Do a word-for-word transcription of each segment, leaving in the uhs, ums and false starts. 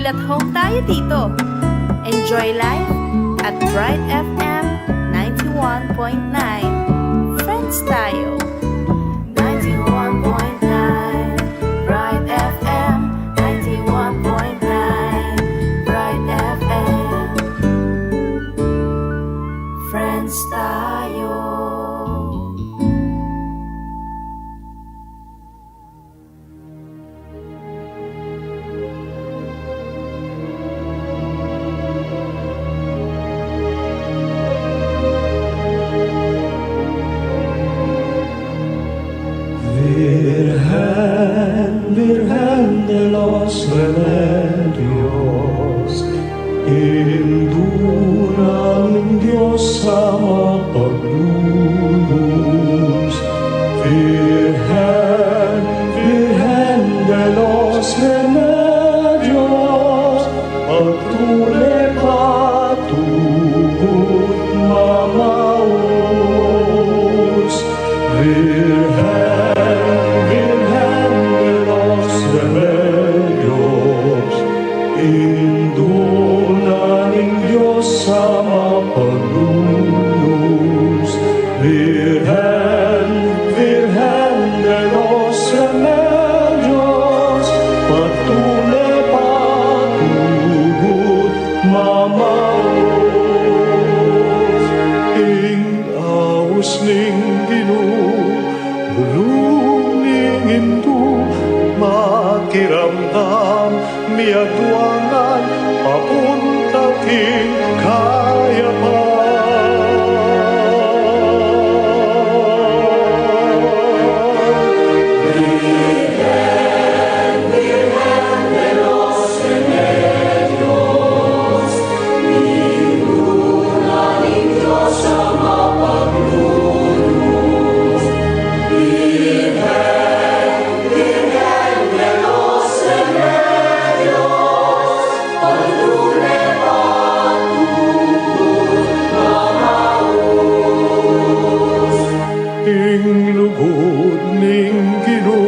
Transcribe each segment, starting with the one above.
At home tayo dito. Enjoy life at Bright F M ninety-one point nine. Friends tayo. Ninety-one point nine Bright F M, ninety-one point nine Bright F M. Friends tayo. Virgen, Virgen de los Remedios, Indu na ning Dios a mapaglulus, Virgen, Virgen de los Remedios, patule, patugut, mamaus, Virgen, Virgen de los Remedios, Indu na ning Dios a mapaglulus, Virgen, Virgen de los Remedios, patule, patugut, mamaus. Ing aus ning Ginu, bulung ning Indu, makiramdam, miyaduangan, papunta king kayapan. Ing lugud ning Ginu,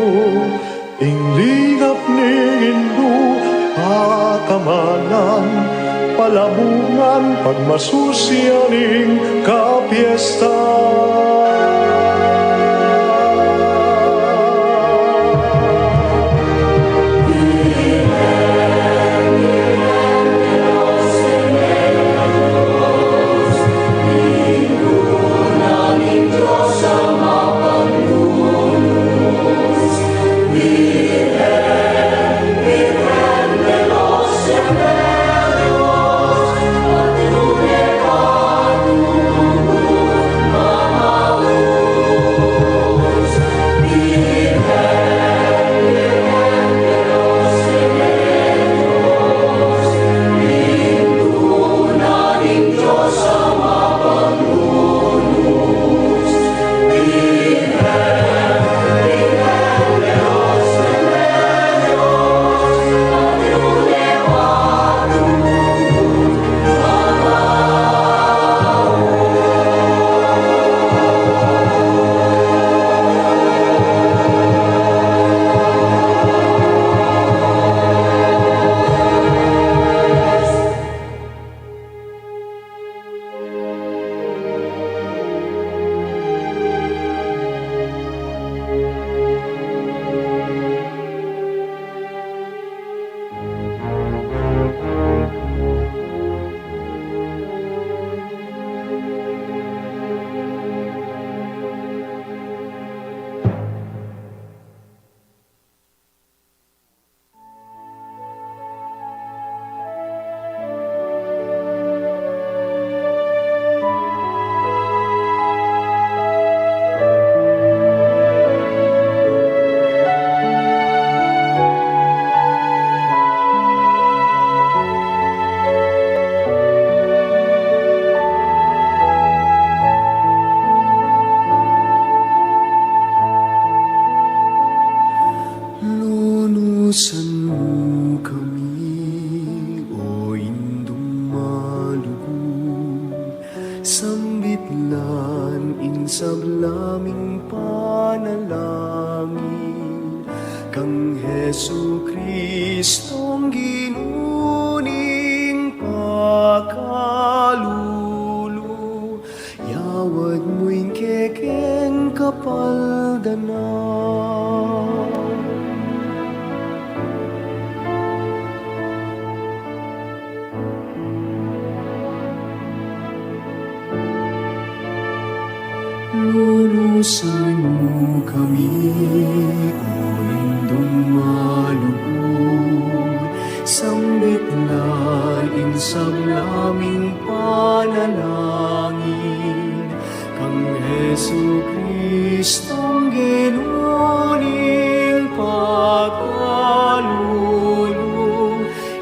ing ligap ning Indu, pakamanan, palamungan, pagmasusian ning kapiestan. Lunusan mu kami, O Indung malugud, sambit lan ing sabla ming panalangin kang Jesucristong Ginu Lunusan mu kami, O Indung malugud, sambit la ing sabla ming panalangin, kang Jesucristong Ginu ning pakalulu,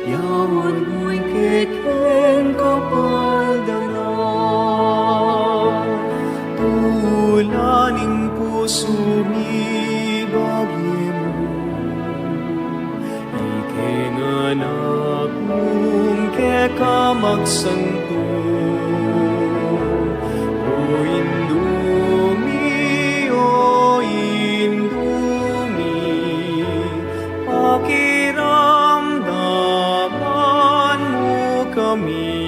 yaud mu ing kekeng kapaldanan. Tula ning pusu mi, ibie mu ing kekeng anak mung keka magsantu. O Indu mi, O Indu mi, pakiramdaman mu kami.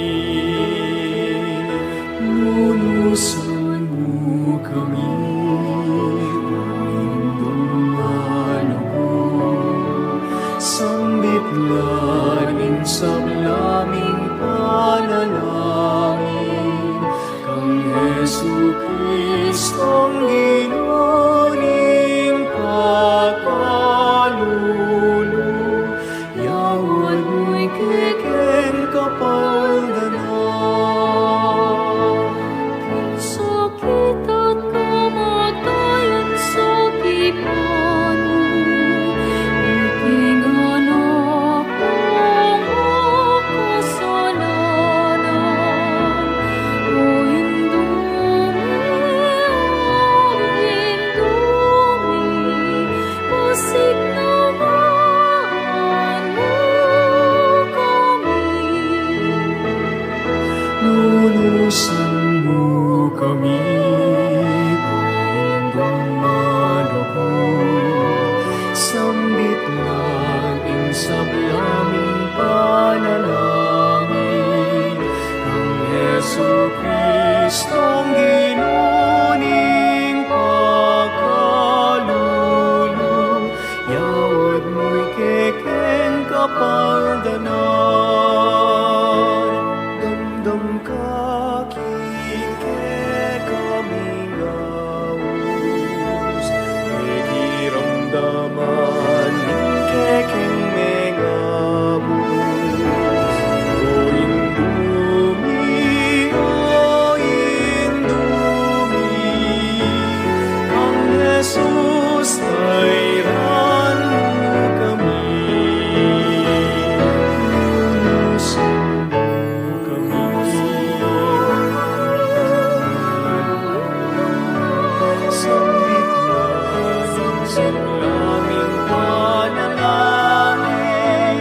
Lunusan mu kami, O Indung malugud, sambit la ing sabla ming panalangin, kang Jesucristong Ginu ning pakalulu, yaud mu ing kekeng kapaldanan. King sakit at kamatayan, sakipan mu ing anak mung makasalanan. O Indu mi, O Indu mi, pasiknangan mu kami. Lunusan mu kami, O Indung malugud, sambit la ing sabla ming panalangin, kang Jesucristong Ginu ning pakalulu, yaud mu ing kekeng kapaldanan. Damdam ka king kekaming aus, pakiramdaman ing kekeng mengabus. O Indu mi, O Indu mi, kang Jesus, tayran mu kami. Lunusan mu kami. Sambit la ing sabla ming panalangin,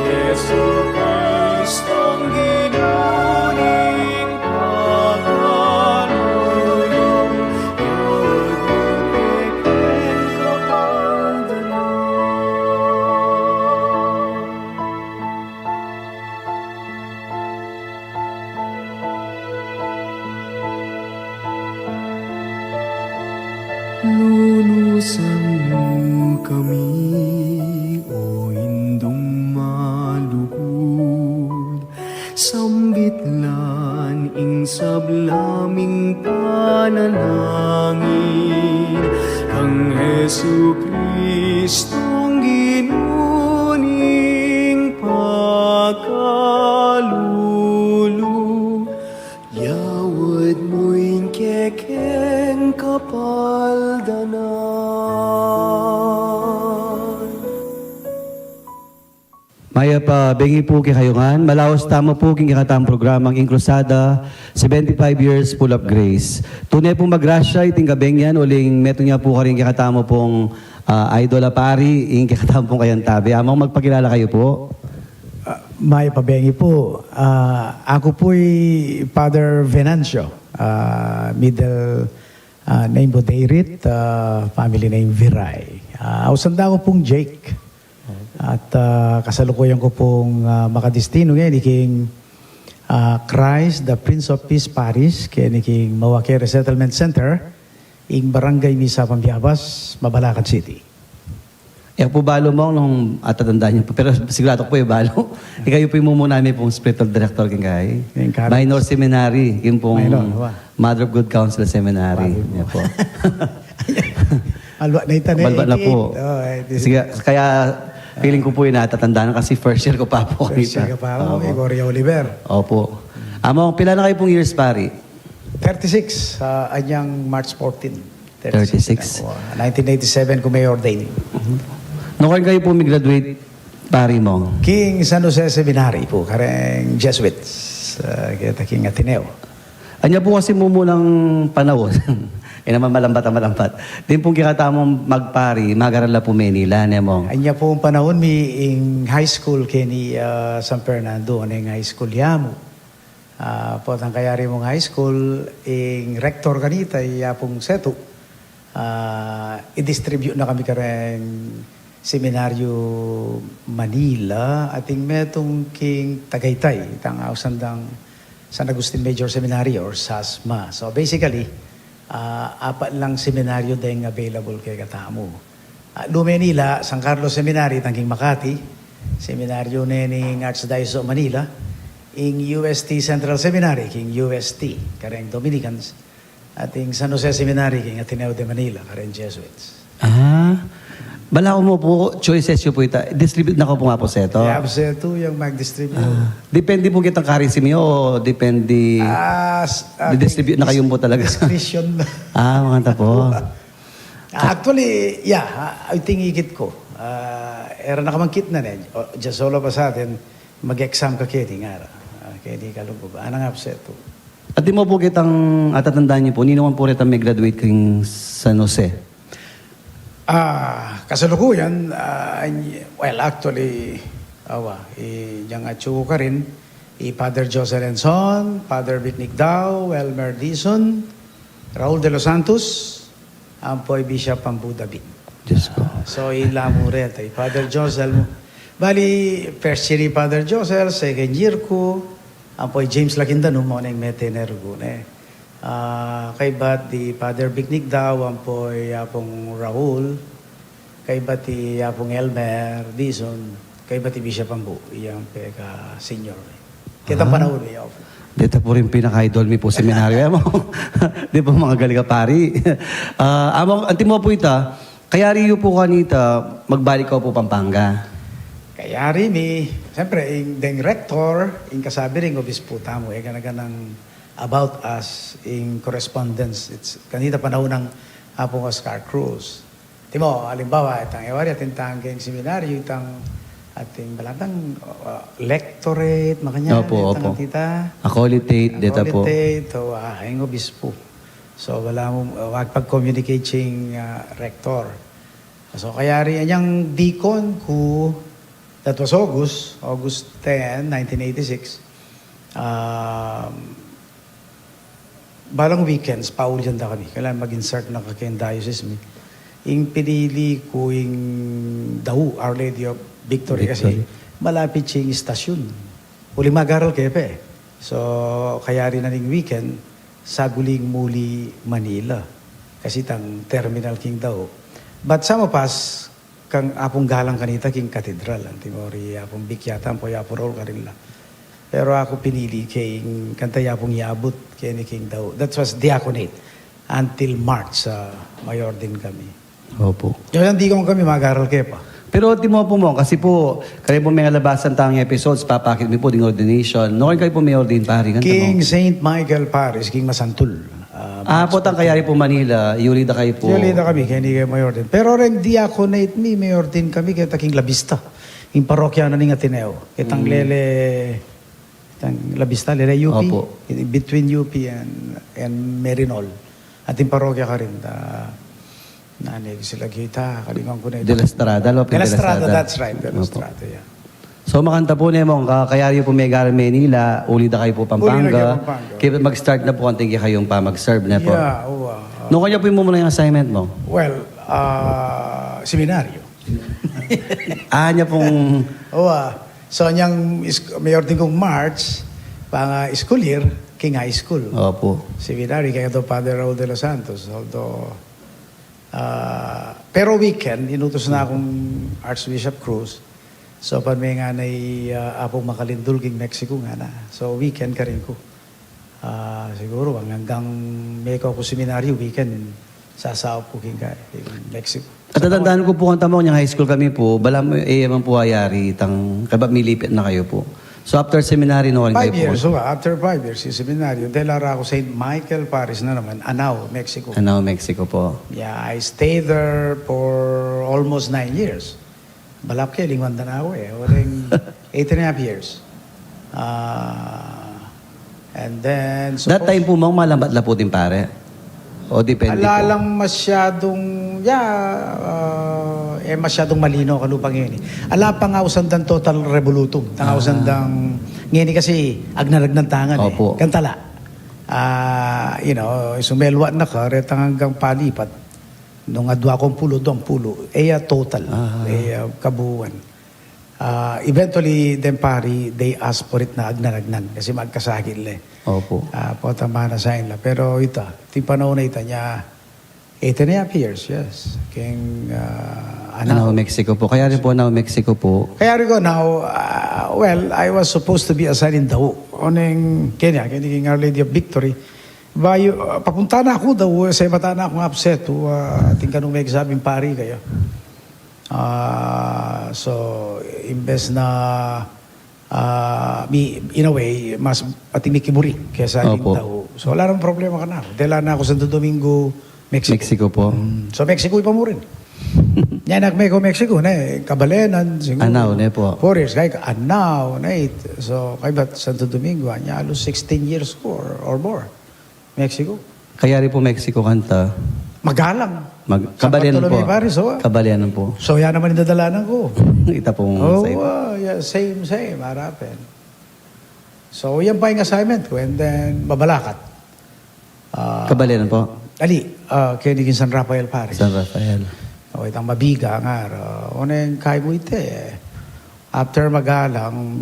Jesucristong Ginu ning pakalulu, yaud mu ing kekeng kapaldanan. Lunusan mu kami, O Indung malugud, sambit la ing sabla ming panalangin, kang Jesucristong Ginu ning pakalulu, yaud mu ing kekeng kapaldanan. Mayap a bengi pu kekayu ngan. Malaus tamu pu king kekatamung programang Inkrusada, seventy-five years full of grace. Tune pung magrasya iting gabing yan, uling metung ya pu karing kekatamu pung, ah, idol a pari, ing kekatamu pung kayantabe. Among magpakilala kayu pu. Ah, mayap a bengi pu. Ah, aku pu'y Father Venancio, ah, middle, ah, name po Deirit, ah, family name Viray. Ah, ausan da ku pung Jake. At, ah, kasalukuyan ku pung, ah, makadistinu ngeni king, ah, Christ the Prince of Peace Parish, keni king Mawaque Resettlement Center, ing Barangay Misa Pambiabas, Mabalacat City. E ku pu balu, Mong, nung atatandaan yu pu, pero siguradu ku pu e balu. Ikayu pu ing mumuna mi pung spiritual director king kay King Carlos. Minor Seminary, king pung Minor, wa. Mother of Good Counsel Seminary. Balu pu. Yan pu. Malwa na ita, ne? Malwa na pu. Oh, eh, di- Sige, kaya feeling ku pu ing atatandaan kasi first year ku pa pu. First year ka pa, oh, opo. Gregorio Oliver. Opo. Among, pila na kayu pung years, pari? Thirty-six, ah, anyang March fourteen. Thirty-six. Thirty-six. Nineteen eighty-seven ku me-ordain. Mhm. Nukarin kayu pu mi-graduate, pari, Mong? King San Jose Seminary pu, kareng Jesuits, ah, keta king Ateneo. Anya pu kasi mumunang panaun, e naman malambat a malambat, ding pung kekatamung magpari, mag-aral la pu Manila, ne, Mong? Anya pung panaun mi ing high school keni, ah, San Fernando, ing high school yamu. Ah, potang kayari mung high school, ing rector kanita, i Apung Setu, ah, i-distribute na kami kareng Seminaryo Manila, ating metung king Tagaytay, itang ausan dang San Agustin Major Seminary or SASMA. So, basically, ah, apat lang seminaryo deng available kekatamu. Ah, lu Manila, San Carlos Seminary, itang king Makati, seminaryo ne ning Archdiocese of Manila, ing U S T Central Seminary, king U S T, kareng Dominicans, at ing San Jose Seminary, king Ateneo de Manila, kareng Jesuits. Ah, bala ku mu pu, choices yu pu ita. Distribute na kayu pu, Apung Setu? Yeah, Apung Setu yang mag-distribute. Ah, depende pu kitang karisma yu, o depende, ah, s-, ah, di-distribute na kayu pu talaga? Discretion na. Ah, makanta pu. Ah, actually, yeah, ah, I think ikit ku. Ah, e ra na kamangkit na ne. O, just all of a sudden, mag-exam ka keni, ngara. Ah, keni kalugub. Anang Apung Setu? Antimo pu kitang atatandaan yu pu, ninu man pu retang me-graduate king San Jose? Ah, kasalukuyan, ah, well, actually, awa, i, yang atsu ku karin, i Father Josel Enzon, Father Vic Nicdao, Elmer Dizon, Raul de los Santos, ampo i Bishop Pambu David. Diyos ko. Ah, so, ila mu reta, i Father Josel mu. Bali, first year i Father Josel, second year ku, ampo i James Lakinda, nu, mo neng metener ku, ne. Ah, kaybat i Father Vic Nicdao, ampo i Apung Raul, kaybat i Apung Elmer Dizon, kaybat i Bishop Pambu, yang peka-senior. Ketang panaun mi, opo. Deta pu ring pinaka-idol mi pu seminaryo, e, Mong? Di pu, magaling a pari. Ah, Among, antimo pu ita, kayari yu pu kanita, magbalik kayu pu Pampanga? Kayari mi, siyempre, ing deng rector, ing kasabi ring obispo tamu, e, gana-ganang about us, ing correspondence, it's, kanita panaun nang Apung Oscar Cruz. Timo, alimbawa, itang e wari atin tangkeng seminaryo, itang atin balatang, uh, lectorate, makanyan, opo, itang opo. Atita. Acolytate, deta pu. Acolytate, o, ah, ing obispo. So, bala mu, uh, makipag-communicate sing, uh, rector. So, kayari anyang deacon ku, that was August, August ten, nineteen eighty-six. Um, Balang weekends, paulian da kami. Kailangan mag-insert na ka keng diocese mi. Ing pinili ku ing dau, Our Lady of Victory, kasi Victory. Malapit siyang istasyon. Uling mag-aral ke pa e. So, kayari na ning weekend, saguling muli Manila. Kasi itang terminal king dau. But some of us, kang Apung Galang kanita king katedral, antimo ri Apung Vic yata, ampo i Apung Raul karin la. Pero aku pinili ke ing kanta i Apung Yabut, keni king dau. That was diaconate until March, ah, may-ordain kami. Opo. Yung deacon kami, mag-aral ke pa. Pero antimo pu, Mong, kasi pu, karin pu mengalabasan tang episodes, papakit mi pu ding ordination. Nukarin kayu pu me-ordain pari, kanta, Mong? King Saint Michael Parish, king Masantul. Ah, potang kayari pu Manila, yuli da kayu pu. Yuli da kami, keni kayu may-ordain. Pero reng diaconate mi, may-ordain kami keta king La Vista. Ing parokya na ning Ateneo. Ketang lele, ketang La Vista, lele U P. Opo. Between U P and, and Merinol. Atin parokya karin, ah, nanu ing sila kita, kalinguan ku na. De la Estrada, Lopez de la Estrada, that's right, de la Estrada, yeah. So, makanta pu, ne, Mong, ka-, kayari yu pu megaral Manila, uli da kayu pu Pampanga. Uli da kayu Pampanga. Kaya mag-start na pu kanita ing kekayung pamag-serve, ne pu? Yeah, uwa. Nukarin yu pu mumuna ing assignment, Mong? Well, ah, seminaryo. Ah, nya pung... Uwa. So, nyang is-, may-ordain kung March, pang school year, king high school. Opo. Seminary, kaya do Father Raul de los Santos, although, Ah, pero weekend, inutus na kung Archbishop Cruz. So, pamengana i, ah, Apung Makalindul king Mexico ngana. So, weekend karin ku. Ah, siguru, hanggang meko ku seminaryo, weekend, sasaup ku king, king Mexico. At tatandaan ku pu, kanta mu, nyang high school kami pu, balamu, e man pu ayari, tang, kaybat milipit na kayu pu. So, after seminary, no, five years, oh, after five years, ing seminaryo, dela ra ku Saint Michael Parish na naman, Anao, Mexico. Anao, Mexico pu. Yeah, I stayed there for almost nine years. Balap ke, lingwan da na ku e. Uling eight and a half years. Ah, and then, that time pu, mang malambat la pu ding pari? O depende pu? Ala lang masyadung, yeah, ah, e masyadung malino kanu pa ngeni. Ala pa ngausan dang total revolutum. Tang ausan dang ngeni kasi agnanagnan tangan e. Opo. Kanta la. Ah, you know, sumeliwa na ka, retang hanggang palipat. Nung adwa ku ampulu, dwa ampulu. E ya total. Ah. E ya kabuuan. Ah, eventually, deng pari, they asked for it na agnanagnan. Kasi magkasakit le. Opo. Ah, pota mana sa inla. Pero ita, ating panaun a ita nya, eight and a half years, yes. King, ah, Anao, Anao, Mexico pu. Kaya rin pu, Anao, Mexico pu. Kaya rin ku, Anao, ah, well, I was supposed to be assigned in Dao. Oneng, keni, keni king Our Lady of Victory. Bayu, ah, papunta na ku Dao, sa mata na kung absetu, ah, ating kanu megsabing pari kaya. Ah, so, imbes na, ah, mi, in a way, mas ating mikiburi kesa king Dao. So, ala nang problema kanaku. Dela na ku Santo Domingo, Mexico. Mexico pu. Mm. So, Mexico i pamurin. Nya, anak me ku Mexico, ne, kabalenan, siguru. Anao, ne pu. Four years, kaya Anao, ne, so, kaybat Santo Domingo, nya, alos sixteen years ku or, or more. Mexico. Kaya rin pu Mexico kanta. Magalang. Mag-, San kabalenan pu. Bartolome Parish, oh. Kabalenan pu. So, yan naman ing dadalanan ku. Ita pung same. Ah, yeah, same, same, harapin. So, yan pa ing assignment ku, and then, mabalakat. Ah, kabalenan pu? Ali, ah, keni king San Rafael Parish. San Rafael. O, itang mabiga nga, ah, oneng kaybat ita, eh. After magalang,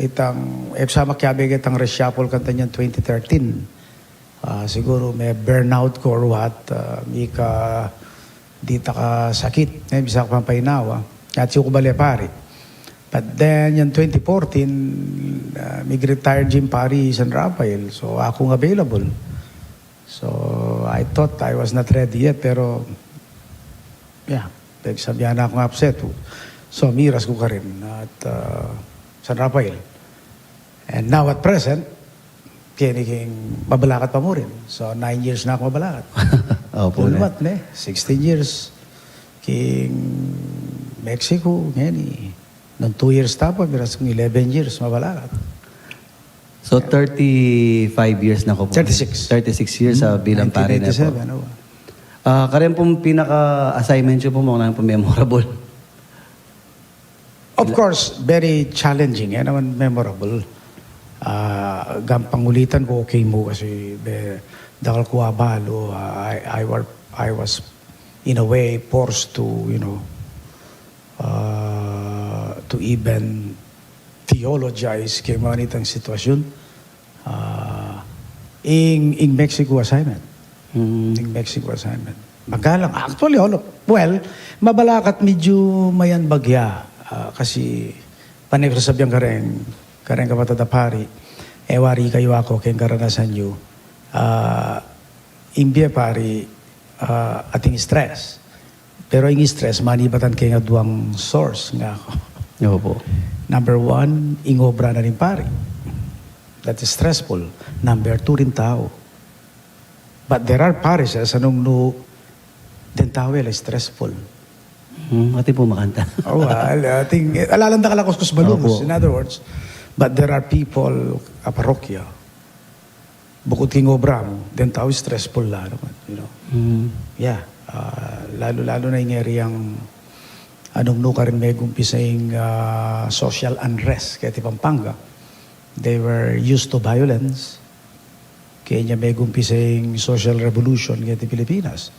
itang, e ku sa makiabe ketang reshuffle kanta nyang twenty thirteen. Ah, siguru me-burnout ku or what, ah, mika dita kasakit, e, bisa ku pang painawa. At siyu ku bale pari. But then, nyang twenty fourteen, ah, mig-retire jing pari San Rafael. So, aku ngan available. So, I thought I was not ready yet, pero, yeah, pegsabian na kung absetu. So, miras ku karin at, ah, San Rafael. And now at present, keni king mabalakat pa mu rin. So, nine years na ku mabalakat. Opo, ne. Lulumat, ne? Sixteen years king Mexico, ngeni. Nung two years ta pa, miras kung eleven years mabalakat. So, thirty-five years na ku pu. Thirty-six. Thirty-six years, ah, bilang pari na pu. Nineteen eighty-seven, oh. Ah, karin pung pinaka-assignment yu pu, makananu pung memorable? Of course, very challenging, e naman memorable. Ah, agang pangulitan ku, okay mu kasi, be, dakal ku abalu, ah, I, I were, I was, in a way, forced to, you know, ah, to even theologize keng makanitang sitwasyun. Ah, ing, ing Mexico assignment. Mm. Ing Mexico assignment. Magalang. Actually, all of, well, mabalakat medyu mayan bagya. Ah, kasi pane ku sasabian kareng, kareng kapatad a pari, e wari kayu aku keng karanasan yu. Ah, ing bie pari, ah, ating stress. Pero ing stress, manibatan keng aduang source nga. Opo. Number one, ing obra na ning pari. That is stressful. Number two, ring tau. But there are parishes, anung nu, deng tau e la stressful. Hmm, atin pu makanta. Oh, well, atin, e, ala lang dakal a kuskus malunus, opo, in other words. But there are people, a parokya, bukut king obra mu, deng tau stressful la naman, you know. Mm. Yeah, ah, lalu-lalu na ing area yang anung nu karin megumpisa ing, ah, social unrest keti Pampanga. They were used to violence. Kenya megumpisa ing social revolution keti Pilipinas.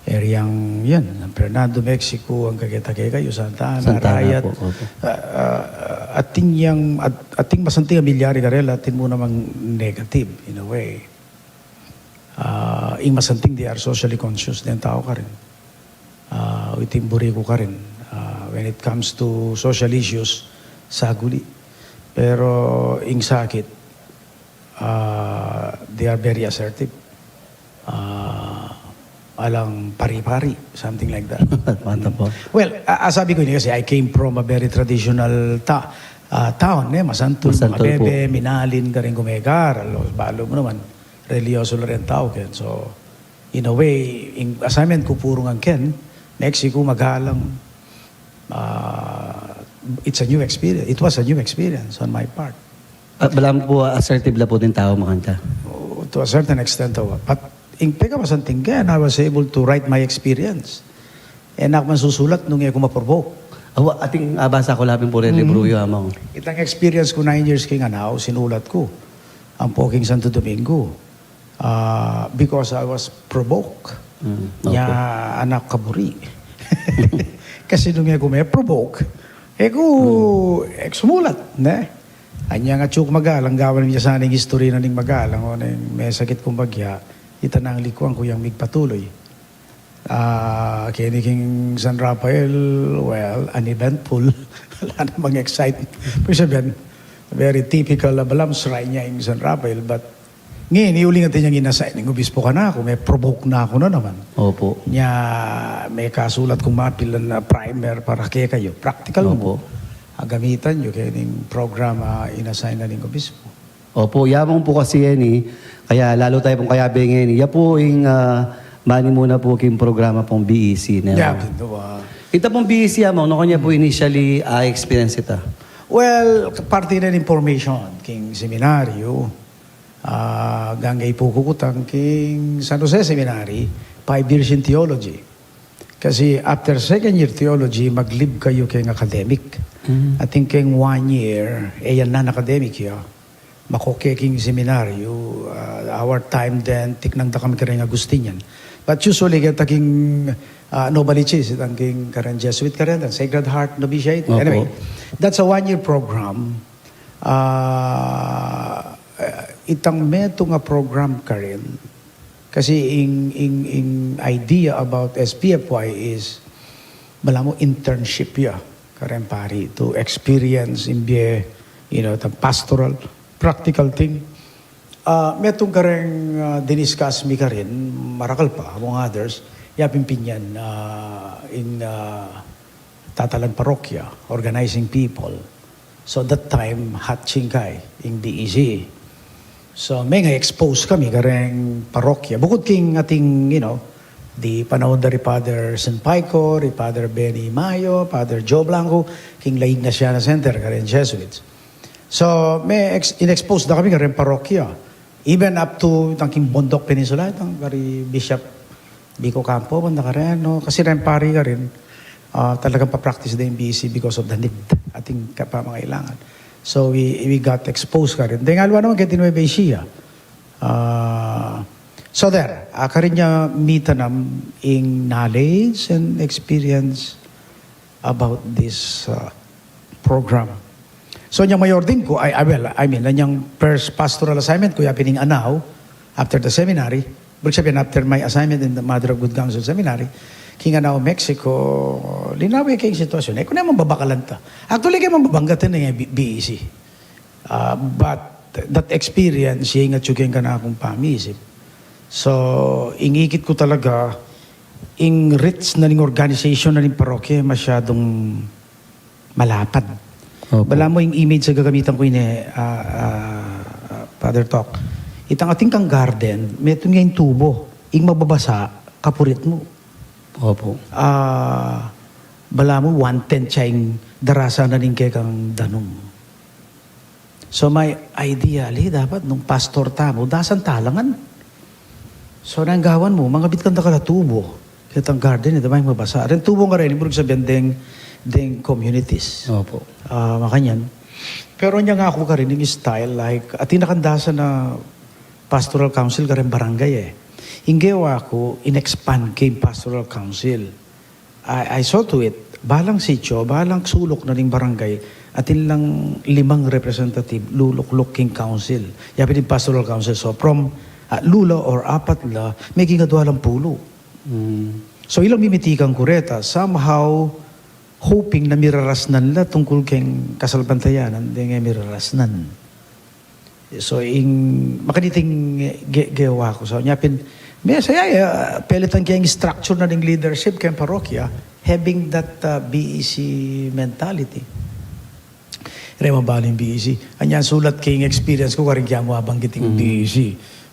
Area yang yan, San Fernando, Mexico, ang kaketa kekayu, Santa Ana, Santa Ana riot. Po, opo. Ah, ah, atin yang, at-, atin masanting a milyari karela, atin mu namang negative, in a way. Ah, Ing masanting, they are socially conscious deng tau karin. Ah, iti ing buri ku karin. Ah, when it comes to social issues, saguli. Pero ing sakit, ah, they are very assertive. Ah, alang pari-pari, something like that. Mata po. Well, a-, asabi ku ini kasi I came from a very traditional ta-, ah, town, eh, masantul, masantul po. Mabebe, minalin, karin kumegar, alo, balu mu naman, reliyoso la rin tau ken. So, in a way, ing assignment ku purung ken, Mexico, magalang, ah, it's a new experience. It was a new experience on my part. Ah, balamu po, assertive la po ding tau makanta. Oh, to a certain extent, awa. But ing pekamasanting ken, I was able to write my experience. E na ku man susulat nung e ku ma-provoke. Awa, ating, ah, basa ku la pin po rin libru yu, among. Itang experience ku nine years king Anao, sinulat ku. Ampo king Santo Domingo. Ah, because I was provoke. Mm, nya opo. Anak kaburi. Kasi nung e ku me-provoke, e ku, e ku sumulat, ne? Anya nga atiu ku magalang, gawan mi sana ing istorya na ning magalang, o ning mesakit kung bagya, ita nang likuan ku yang migpatuloy. Ah, keni king San Rafael, well, uneventful. Wala namang excitement. Pero sabihan, very typical, ah, balam, sry nya ing San Rafael, but ngeni, uling atin yang in-assign ning obispo kanaku, me-provoke na ku na naman. Opo. Nya, mekasulat kung mapilan a primer para kekayu. Practical mu. Opo. Agamitan yu keng program a in-assign na ning obispo. Opo, yamang po kasi yan eh. Kaya lalo tayo pong kayabe ngeni. Ya po ing, ah, mani muna po king programa pong B E C, ne? Yeah, ito, ah. Ita pong B E C, among, no kanya po initially, ah, experience ita? Well, parte na ning formation king seminaryo. Ah, gangge pu ku kutang king San Jose Seminary, five years in theology. Kasi after second year theology, mag-leave kayu keng academic. Mm. Atin keng one year, e yan na academic ya. Makoke king seminaryo, ah, our time then, tiknang da kami kareng Agustinian. But usually, keta king, ah, Novaliches, itang king kareng Jesuit kareng, itang Sacred Heart Novitiate. Opo. Anyway, that's a one-year program. Ah, itang metung a program karin, kasi ing, ing, ing idea about S P F Y is, balamu internship ya, kareng pari, to experience ing bie, you know, the pastoral, practical thing. Ah, metung kareng, ah, diniscuss mi karin, marakal pa, among others, ya pin pinyan, ah, ing, ah, tatalan parokya, organizing people. So that time, hot singkay, ing B E C. So, menga-expose kami kareng parokya. Bukut king ating, you know, di panaun da ri Father Saint Pico, ri Father Benny Mayo, Father Joe Blanco, king La Ignaciana Center, kareng Jesuits. So, me-ex-, in-expose da kami kareng parokya. Even up to itang king Bondoc Peninsula, itang kari Bishop Vico Campo, banda karin, no? Kasi reng pari karin, ah, talagang pa-practice da ing B E C because of the need. Ating kapamangailangan. So, we, we got exposed karin. Then, aliwa naman keti Nueva Ecija. Ah, so there, ah, karin ya mitanam ing knowledge and experience about this, uh, program. So, nyang mayor ding ku, I, I, well, I mean, nyang first pastoral assignment ku, ya pin ing Anao, after the seminary, ibig sabihin, after my assignment in the Mother of Good Counsel Seminary, king Anao, Mexico, linawe ke ing sitwasyon. E ku ne mababakalan ta. Actually, ke mababanggat ne ing B-, B E C. Ah, but that experience, ya ing atyu keng kanakung pamisip. So, ing ikit ku talaga, ing reach na ning organization na ning parokya, masyadong malapad. Opo. Balamu ing image a gagamitan ku ini, ah, ah, ah, Father Tok. Itang atin kang garden, metung ya ing tubo, ing mababasa, kapurit mu. Opo. Ah, balamu one tenth ya ing darasa na ning kekang danum. So, my idea, ali, dapat nung pastor tamu, dasan talangan. So, nang gawan mu, mangabit kang dakal a tubo. Ketang garden, ita maimabasa. Reng tubo kareni, ibig sabihin, deng, deng communities. Opo. Ah, makanyan. Pero nya nga aku karin, ing style, like, atin kang dasan a pastoral council kareng barangay, e. Ing gewa ku, in-expand ke ing pastoral council. I, I saw to it, balang sitio, balang sulok na ning barangay, atin lang limang representative, lulukluk king council. Ya pin ing pastoral council. So, from Atlu la or apat la, meging adwa lang pulu. Mm. So, ila mimitikan ku reta, somehow, hoping na mirarasnan la tungkul keng kasalpantayanan, deng e mirarasnan. So, ing, makaniting ge-, gewa ku. So, nya pin, me-, saya, ah, pelitan keng structure na ning leadership keng parokya, having that, ah, B E C mentality. Re, mabalu ing B E C. Anya, sulat keng experience ku, karin kaya mu abanggit ing Mm. B E C.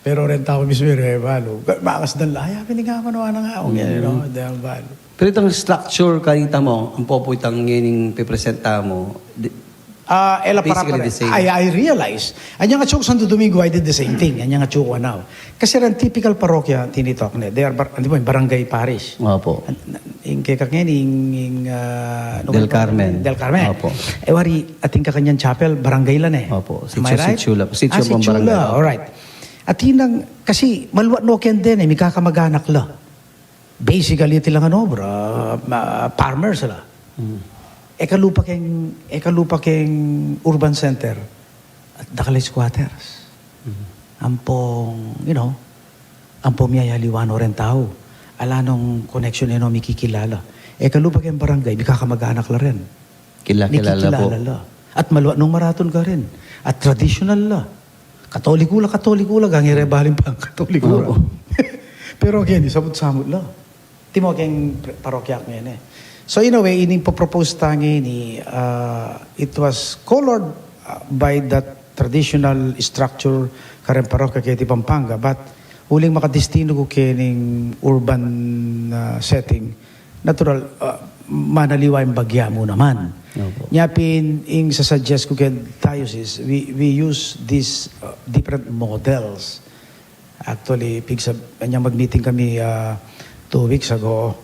Pero reng tau mismu, re, balu. Ka-, makas dan la, ay, pini nga, mano, ano nga, o, Mm. ganyan, no? Dahil balu. Pero itang structure, kanita mu, ampo pu itang ngening pipresenta mu, di-, Ah, e la para, basically para. The same. I, I realize. Anyang atsu ku Santo Domingo, I did the same thing. Anyang atsu ku anaw. Kasi reng typical parokya, tinitalk ne. They are bar-, ano ba, barangay parish. Opo. An-, an-, ing kekak ngeni, ing, ing, ah, ano Del ba? Carmen. Del Carmen. Opo. E wari, atin kakanyan chapel, barangay la ne. Opo. Am I right? Sitio, sitio la. Sitio Ah, pong sitio barangay. La. Opo. Alright. Atin nang, kasi maluat no ken den e, mikakamag-anak la. Basically, iti lang ano, bro, ma-, farmers la. Mm. E kalupa keng, e kalupa keng urban center, dakal a squatters. Mm. Ampong, you know, ampong miyayaliwa no reng tau. Ala nong connection e no mikikilala. E kalupa keng barangay, mikakamag-anak la rin. Kila-, kilala po. Mikikilala la. At maluat nong maratun karin. At traditional la. Katoliko la, Katoliko la, gani re balin pang Katoliko la. Opo. Pero again, samut-samut la. Timo keng pre-, parokya ngeni. So in a way, ining popropose ta ngeni, ah, it was colored, ah, by that traditional structure kareng parokya keti Pampanga, but uling makadestino ku kening urban, ah, setting, natural, ah, manaliwa ing bagya mu naman. Opo. Nya pin, ing sasuggest ku keng diocese, we, we use these, ah, different models. Actually, pigsab-, anyang mag-meeting kami, ah, two weeks ago,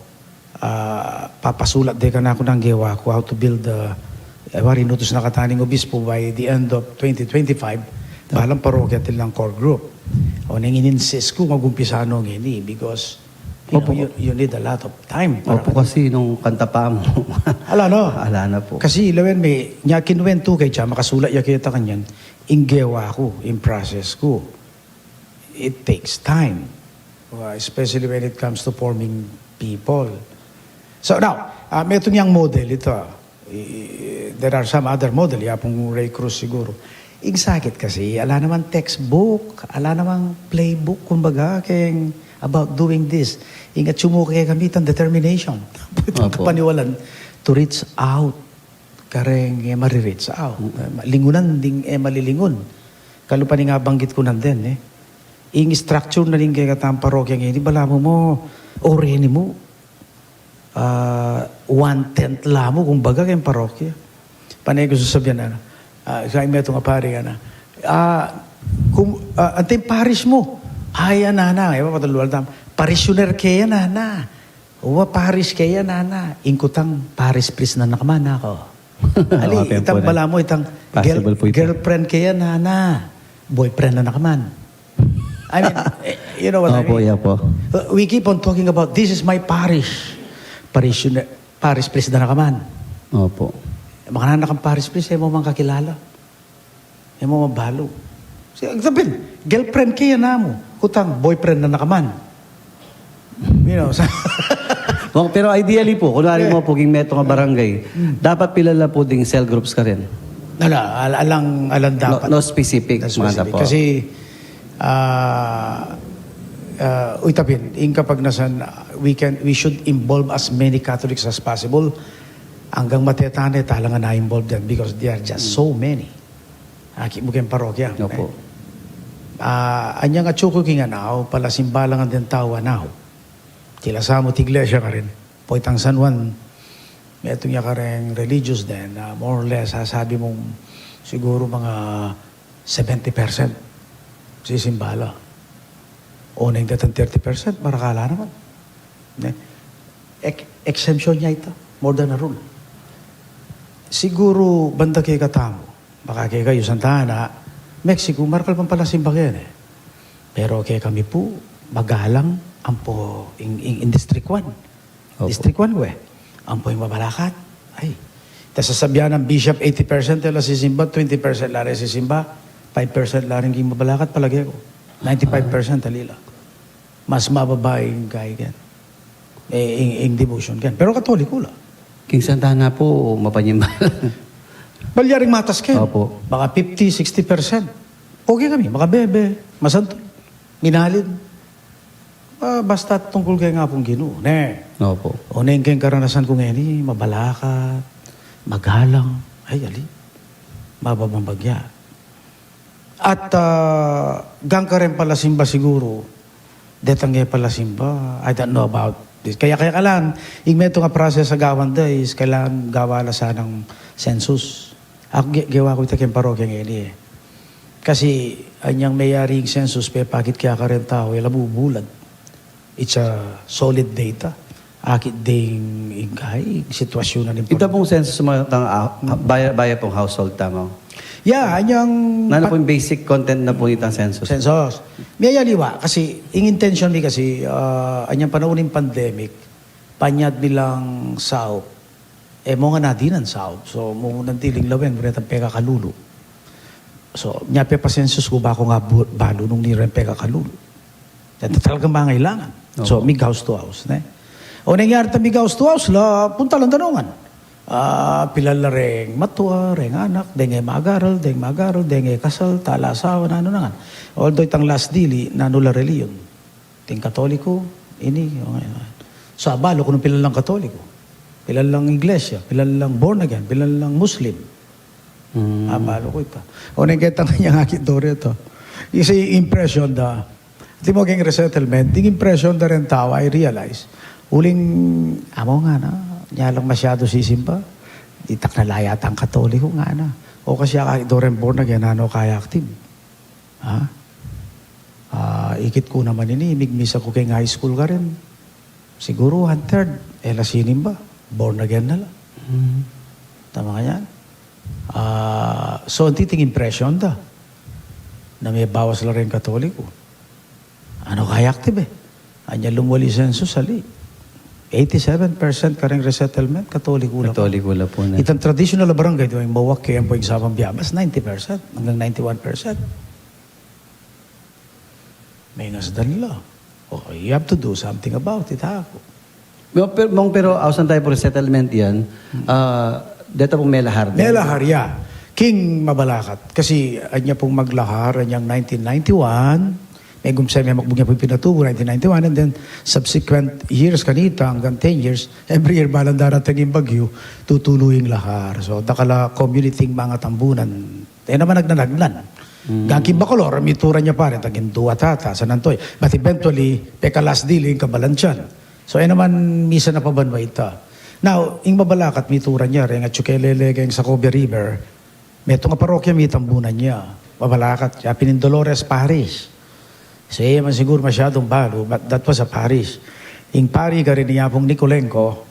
ah, papasulat de kanaku nang gewa ku how to build, ah, e wari, inutus na kata ning obispo by the end of twenty twenty-five, balang parokya atin lang core group. O, neng in-insist ku, mag-umpisa no ngeni, because, you know, Opo. you, you need a lot of time para Opo, kasi nung kanta pa mu. Ala, no? Ala na po. Kasi, lawen me, nya kinuwentu ke, tsaka makasulat ya keta kanyan, ing gewa ku, ing process ku. It takes time, uh, especially when it comes to forming people. So now, ah, metung yang model ito, ah. I-, i-, there are some other model, ya pung Ray Cruz siguro. Ing sakit kasi, ala namang textbook, ala namang playbook, kumbaga, keng about doing this. Ing atsu mu kekami itang determination. Itang Opo. Kapaniwalan to reach out. Kareng e mari-reach out. Mm. E, lingunan ding e malilingun. Kalupa ning abanggit ku nandin, e. Ing structure na ning kekatang parokya ngeni, balamu mu, o reni mu, ah, one-tenth la mu, kumbaga, keng parokya. Pane ku sasabian, ana, ah, sa metung a pari, ana, ah, kum-, ah, anting parish mu? Ay, ana, ana, e, papatalual tam. Parishioner ke, ana, ana. Wa, parish ke, ana, ana. Ing kutang, parish priest na nakaman aku. Ali, Awa, itang pwede. Balamu, itang Possible girl-, po ito. Girlfriend ke, ana, ana. Boyfriend na nakaman. I mean, eh, you know what I Opo, mean? Yeah po. Uh, we keep on talking about, "This is my parish." Parish, parish priest na nakaman. Opo. Makananu kang parish priest, e mu man kakilala. E mu mabalu. Si, sabian, girlfriend ke, ana mu. Kutang, boyfriend na nakaman. You know, sa- Well, pero ideally po, kunwari Yeah. mo po, king metung a barangay, Mm. dapat pila la po ding cell groups karin? Ala, al-, alang, alang No, dapat. No specific, No mga specific. Tapo. Kasi, ah, ah, uy, tapin, ing kapagnasan, we can, we should involve as many Catholics as possible. Anggang mateta ne, talangan na involve din because there are just Mm. so many. Aki mu keng parokya. Opo. Eh. Ah, anyang atsu ku king anaw, palasimba la ngan deng tau anaw. Kila sa mu ti iglesia karin. Pwetang San Juan, metung ya kareng religious din, ah, more or less, sasabi mung siguro mga seventy percent sisimba la. O neng datang thirty percent, marakal la naman. Ne? Ex-, exemption ya ita, more than a rule. Siguro, banda kekatamu, baka kekayu Santa Ana, Mexico, marakal pang palasimba keni. Pero kekami pu, magalang ampo ing, ing, ing District one. Opo. District one we. Ampo ing Mabalacat. Ay. Ta sasabian nang bishop, eighty percent e la sisimba, twenty percent la re sisimba, five percent la rin king Mabalacat, palage ku. Ninety-five percent ali la. Mas mababa ing kai ken. Eh, ing, ing devotion ken. Pero Katoliko la. King Santa Ana pu, mapanyimba la. Balyaring matas ken. Opo. Baka fifty, sixty percent. Okay kami, makabebe, masantul, minalin. Ah, basta tungkul keng Apung Ginu, ne? Opo. O neng keng karanasan ku ngeni, mabalakat, magalang, ay, ali, mababang bagya. At, ah, gangkareng palasimba siguru, detang e palasimba, I don't know about this. Kaya, kaya kailangan, ing metung a process a gawan da is kailangan gawa la sanang census. Aku ge-, gewa ku ita keng parokya ngeni e. Kasi anyang meyari ing census, pepakit ke kareng tau, e la bubulad. It's a solid data. Akit ding ing kai, sitwasyun na ning... Ita pung census mo tang, ah, baya, baya pung household tamang. Yeah, anyang... Nanu pa- pung basic content na pu nitang census? Census. Miyayaliwa, kasi ing intention mi kasi, ah, anyang panaun ning pandemic, panyad mi lang saup. E mu ngan nadinan saup. So, mu ngan diling lawen, mu retang pekakalulu. So, nya pepa-census ku ba kung abu-, balu nung nireng pekakalulu. Deta talagang mangailangan. So, opo, mig house to house, ne? O nangyari ta mig house to house la, punta lang tanungan. Ah, pilan la reng matua, reng anak, deng e magaral, deng magaral, deng e kasal, tala asawa, nanu na ngan. Although itang last dili, nanu la reliyon. Ting Katoliko, ini, o ngayon. So, abalu ku nung pilan lang Katoliko, pilan lang Iglesia, pilan lang born again, pilan lang Muslim. Mm. Abalu ku ita. O neng ketang anyang akit do reta. Kasi impression da. Antimo keng resettlement, ding impression da reng tau, I realize. Uling, amu ngana, nya lang masyadu sisimba. Ditak na la yatang Katoliko ngana. O kasi akit do reng born again, nanu kaya active? Ha? Ah, ikit ku naman ini, migmisa ku keng high school karin. Siguru one-third, e la sinimba, born again na la. Mm. Tama ka yan? Ah, so, anti ting impression da na mebawas la reng Katoliko. Nanu kaya active e? Anya lumwali census, ali, eighty-seven percent kareng resettlement, Katoliko la pu. Katoliko la pu na. Itang traditional a barangay, di ba, ing Mawak, kaya pu ing Sabang Biabas, ninety percent hanggang ninety-one percent. Mengasdan la. O, you have to do something about it, ha? Mong, pero, mong, pero ausan tayu pu resettlement yan, ah, deta pung melahar din. Melahar, ya. King mabalakat. Kasi anya pung maglahar, anyang nineteen ninety-one, megum sa me makbug nya pung pinatubu, nineteen ninety-one, and then subsequent years kanita, hanggang ten years, every year, balang darating ing bagyu, tutulu ing lahar. So, dakal a community ing mangatambunan. E naman nagnanagnan. Mm. Gangking Bacolor, mitura nya pa rin, taging duwa tata, San Antonio. But eventually, pekalas dili ing kabalansian. So, e naman misan a pabanwa ita. Now, ing mabalakat mitura nya, reng atyu kelele keng Sacobia River, metung a parokya mitambunan nya. Mabalakat, ya pin ing Dolores Parish. So, e man siguru masyadung balu, but that was a parish. Ing pari karin i Apung Nicolenco,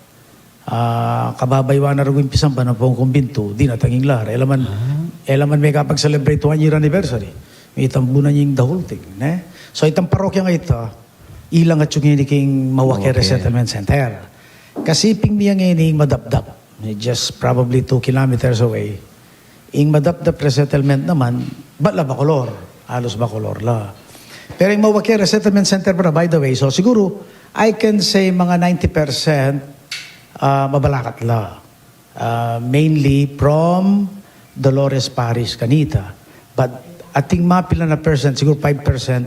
ah, kababayuan na rugu ing pisamban ampong kumbintu, dinatang ing lahar. E la man, e la man mekapag-celebrate one year anniversary. Mitambunan ing the whole thing, ne? So, itang parokya nga ita, ilang atyu ngeni king Mawake Resettlement Center. Kasi pin miyang ngeni madapdap, eh, just probably two kilometers away. Ing madapdap resettlement naman, bat la Bacolor, halos Bacolor la. Pero ing Mawake Resettlement Center pala, by the way, so siguru, I can say mga ninety percent, ah, mabalakat la. Ah, mainly from Dolores Parish, kanita. But atin mapilan a percent, siguro five percent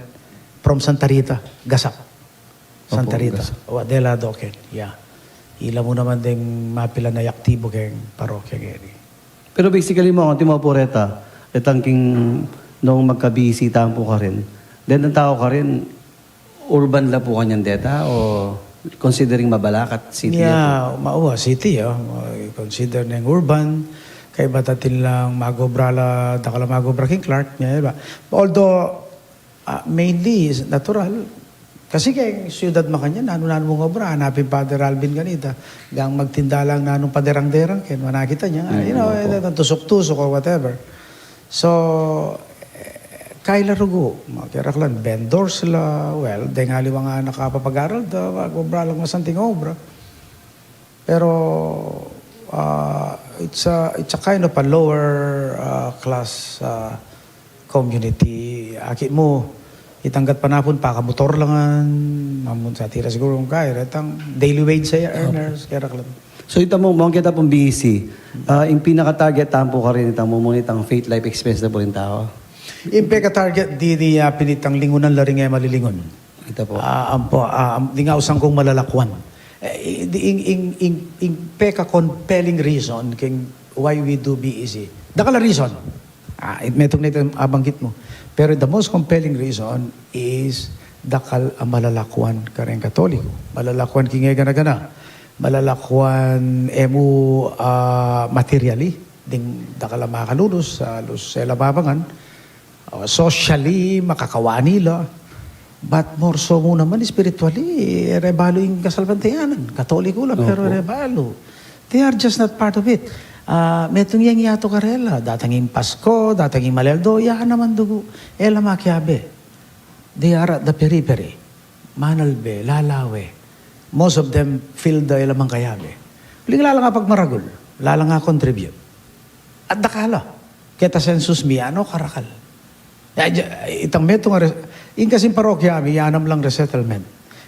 from Santa Rita, Gasak. Opo, Santa Rita. Gasak. O, Adela, Doken. Yeah. Ila mu naman ding mapilan a aktibo keng parokya ngeni. Pero basically mo, ang timo po reta, retang king nung magkabisita po karin, then ang tao karin, urban la po kanyan deta, o considering Mabalacat, city la po? Yeah, ma-, wa, city, ah. Ma-, consider neng urban, kaybat atin lang mag-obra la, dakal a mag-obra king Clark, nya, iba. Although, ah, mainly is natural. Kasi keng syudad makanyan, nanu-nanu mung obra, hanapin Father Alvin kanita, gang magtinda lang nanung paderang-derang, ken manakit ya, you know, eh, tusuk-tusuk or whatever. So, eh, kaila rugu, makiraklan, vendors la, well, deng aliwang anak a papag-aral da, mag-obra lang masanting obra. Pero, ah, it's a, it's a kind of a lower, ah, class, ah, community. Akit mu, Itang gatpanapun, pakamotor la ngan, mamun sa tira siguru kung kaya, retang daily wage sa earners, kaya raklan. So, ita mu, Mong, keta pung B E C, ah, ing pinaka-target tamu karin, ita mu, mung itang faith life experience na pu ring tau. Ing peka-target di, di, ah, pinitang lingunan la ring e malilingun. Ita pu. Ah, ampo, ah, am-, ding ausan kung malalakuan. Eh, i-, di, ing, ing, ing, ing peka-compelling reason king why we do B E C. Dakal a reason. Ah, it-, metung na ita abanggit mu. Pero the most compelling reason is dakal a malalakuan kareng Katoliko. Malalakuan king e gana-gana. Malalakuan e mu, ah, materially. Ding dakal a makalulus, ah, lus e la babangan. Ah, socially, makakawani la. But more so mu naman spiritually, e re balu ing kasalpantayanan. Katoliko la, pero e re balu. They are just not part of it. Ah, metung yang yatu karela, datang ing Pasko, datang ing Mal Aldo, ya naman dugu, e la makiabe. They are at the periphery. Manalbe, lalawe. Most of them feel the e la man kayabe. Uling lala nga pagmaragul, lala nga contribute. At dakal la. Keta census mi, ano, karakal. Ya, ja-, itang metung a re-, ing kasing parokya mi, yanam lang resettlement.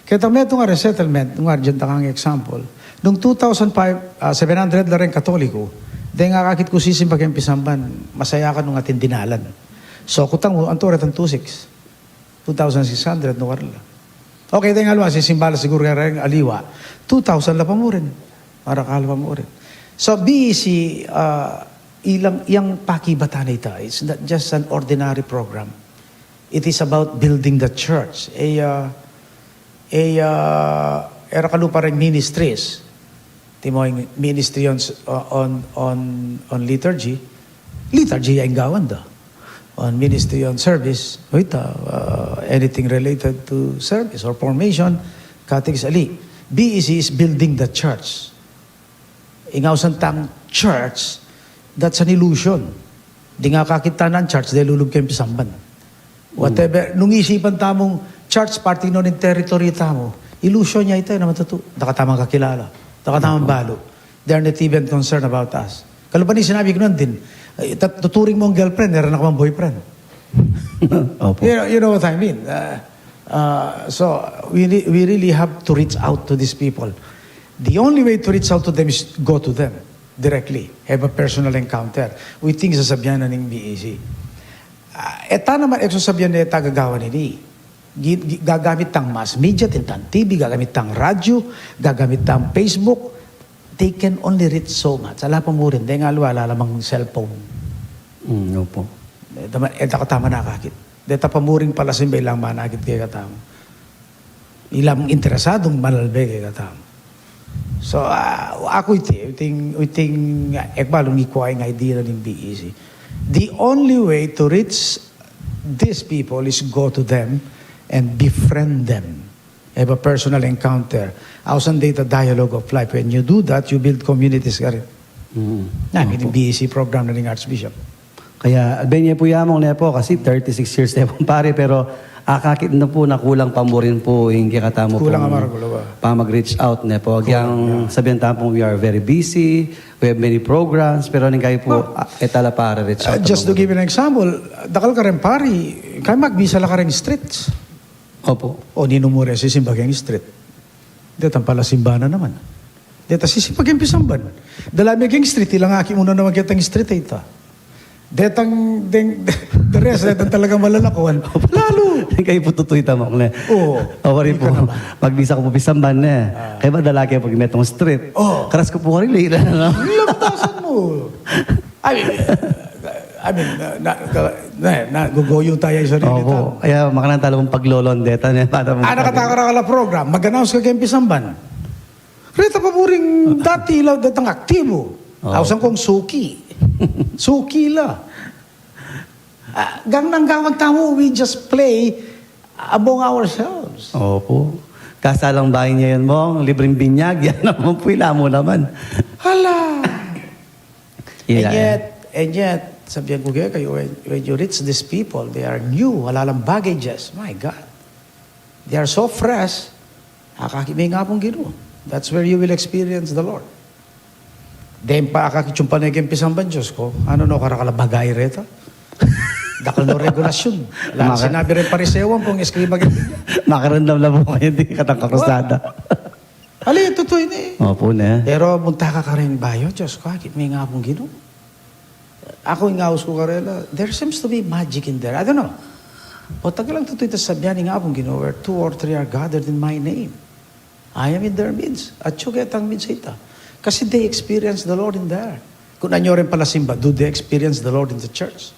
Ketang metung a resettlement, nung arjan takang example, nung two thousand five, ah, seven hundred la reng Katoliko, deng akakit ku sisimba keng pisamban, masaya ka nung atin dinalan. So, kutang mu, anto retang two six? Two thousand six hundred, no, karla. Okay, deng aliwa, sisimba la siguru reng aliwa. Two thousand la pa mu rin. Marakal pa mu rin. So, B E C, ah, ilang, yang pakibatan na ita, it's not just an ordinary program. It is about building the church. E, ah, e, ah, e ra kalupa reng ministries. Timo ing ministry on, on, on, on liturgy. Liturgy ya ing gawan da. On ministry on service, o ita, uh, anything related to service or formation, catechis, ali. B E C is building the church. Ing ausan tang church, that's an illusion. Ding akakit tana ing church, de lulub keng pisamban. Whatever, nung isipan tamung church, parti no ning territory tamu, illusion ya ita, e naman tutu. Daka tamang kakilala, daka tamang balu. They are not even concerned about us. Kalupa ning sinabi ku nandin, eh, tat-, tuturing mung girlfriend, e ra na ka mang boyfriend. Opo. You know, you know what I mean? Uh, uh, so, we re-, we really have to reach out to these people. The only way to reach out to them is go to them directly, have a personal encounter. We think sasabian na ning B E C. Ah, e ta naman, e sasabian na e ta gagawan ini. Gi-, gi-, gagamit tang mass media, atin tang T V, gagamit tang radyo, gagamit tang Facebook. They can only reach so much. Ala pa mu rin, deng aliwa, ala la mang cellphone. Mm, opo. E ta ma-, e ta ka tama nakakit. Deta pa mu ring palasimba, ilang manakit kekatamu. Ilang interesadung manalbe kekatamu. So, ah, aku iti, iting, iting, ah, e ku balu nung ikwa ing idea ning B E C. The only way to reach these people is go to them and befriend them. Have a personal encounter. Ausan de ita dialogue of life. When you do that, you build communities karin. Mm. Na, opo. Ini B E C program na ning Archbishop. Kaya, albe ne pu ya, Mong, ne pu, kasi thirty-six years ne pung pari, pero akakit na pu na kulang pa mu rin pu ing kekatamu pung pamag-reach out ne pu. Kulang, maragul, wa. Kulang, yeah. Agyang sabian tamu pung we are very busy, we have many programs, pero ning kayu pu, ah, e ta la pa re-reach out. Uh, just to give you an example, dakal kareng pari, kaya magbisa la kareng streets. Opo. O ninu mu re sisimba keng street? Detang palasimba na naman. Deta sisimba keng pisamban. Dala me keng street, ilang akit mu na naman ketang street, e ita. Detang, deng, the rest, detang talagang malalakuan. Lalu. Kayu pu tutu ita, Mong, ne? Oo. Awari pu, magbisa ku pu pisamban, ne? Ah. Kaya ba dala ke pag metung street? Oo. Karas ku pu karili, ne? Lamtasan mu. I mean, I mean, na, na, na, na, guguyu taya ing sarili tamu. Opo. Kaya makananu tala pung paglolondeta, ne? Para... Ah, nakatakara ka la program, mag-announce ka keng pisamban. Reta pa mu ring dati la, datang aktibu. Oo. Ausan kung suki. Suki la. Ah, gang nang gawan tamu, we just play among ourselves. Opo. Kasalang bayan ne yan, Mong, libreng binyag, yan naman pu, ila mu naman. Hala! Ila. And yet, and yet, sabian ku kekayu, when, when you reach these people, they are new, ala lang baggages. My God. They are so fresh. Akakit me ing Apung Ginu. That's where you will experience the Lord. Deng pa akakit yung pane keng pisamban, Diyos ko, nanu no karakal a bagay reta? Dakal no regulasyun. Ala nang sinabi ring Pariseo ampong eskriba king Biblia. Makarandam la pu kayu, di katang kakrusada. Ali, tutu ini. Opu, ne. Pero munta ka karing bayu, Dios ku, akit me ing Apung Ginu. Aku, ing aus ku karela, there seems to be magic in there. I don't know. Potang lang tutu ita sasabian ning Apung Ginu, "Where two or three are gathered in my name, I am in their midst." Atyu ketang midst ita. Kasi they experience the Lord in there. Kung anyo ring palasimba, do they experience the Lord in the church?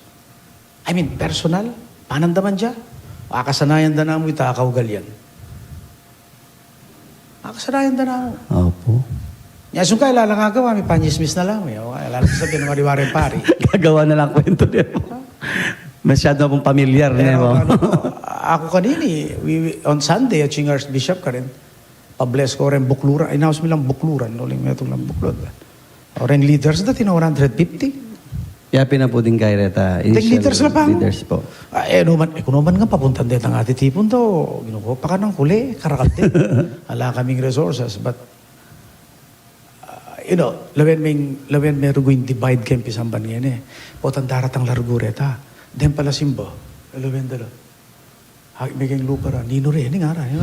I mean, personal, panandaman da. Akasanayan da namu ita, kaugalian. Akasanayan da namu. Opu. Nya, sungkay, ala lang agawa, mipanyismis na lang, eh. O, ala lang sabian, wari-wari pari. Gagawa na lang kwentu, di ba? Masyado pung pamilyar na, pero, ano, aku kanini, we, we, on Sunday, at yung Archbishop karin, pa-bless ku reng bukluran. Inaus mi lang bukluran, no, ling metung lang buklud. O reng leaders da, tina one hundred fifty. Ya pin na pu ding kaya reta, ding initial leaders la pa, leaders pu. Ah, e, no man, e, ku no man nga papuntan detang atitipun to, Ginu ku, pakanyan ku la, karakal te. Ala kaming resources, but, ah, you know, lawen meng, lawen me rugu ing divide keng pisamban ngeni. Potang daratang la rugu reta, deng palasimba, lawen da la. Akit me keng lupa ra, "Ninu reni?" ngara, e.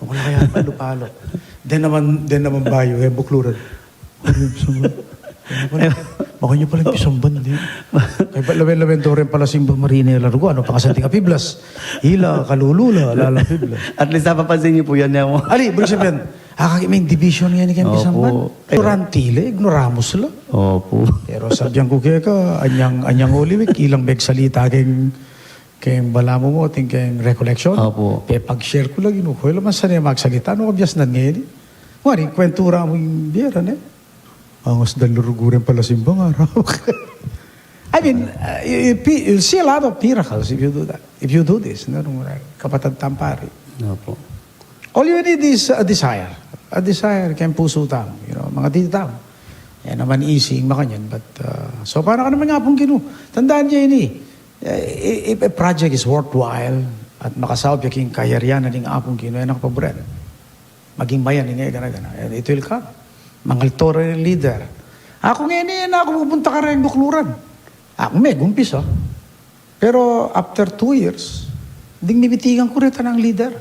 Nung ala kaya palu-palu. Deng naman, deng naman bayu, e, bukluran. Ano yung pisamban? Makanya pala yung pisamban, di. Kaya pa lawen-lawen to reng palasimba, marine la rugu, ano, pangasanting a piblas. Ila, kalulu la, lala piblas. At least, napapansin niyo po yan, ne, mo. Ali, ibig sabihin, akakit me ing division ngeni keng pisamban. Opo. Ignorante la, ignoramus la. Opo. Pero sabian ku keka, anyang, anyang Holy Week, ilang megsalita keng keng balamu mo, atin keng recollection. Opo. Pepag-share ku la, Ginu ku, e la man sana magsalita, ano kabiasnan ngeni? Wari, kwentura mu ing bie ra, ne? Angas da la rugu reng palasimba, ngara. I mean, uh, you, you, you'll see a lot of miracles if you do that. If you do this, no? Nung, uh, kapatad tang pari. Opo. All you need is a desire. A desire keng pusu tamu, you know, mga titi tamu. E naman easy ing makanyan, but, uh, so, para ka naman ning Apung Ginu. Tandaan ye ini, eh, if a project is worthwhile at makasaup ya king kayarian ning Apung Ginu, e na ka paburen. Maging mayan ing e gana-gana. And it will come. Mangalto reng leader. Aku ngeni, e na ku pupunta kareng bukluran. Aku me, gumpisa. Pero after two years, ding mibitigan ku reta nang leader.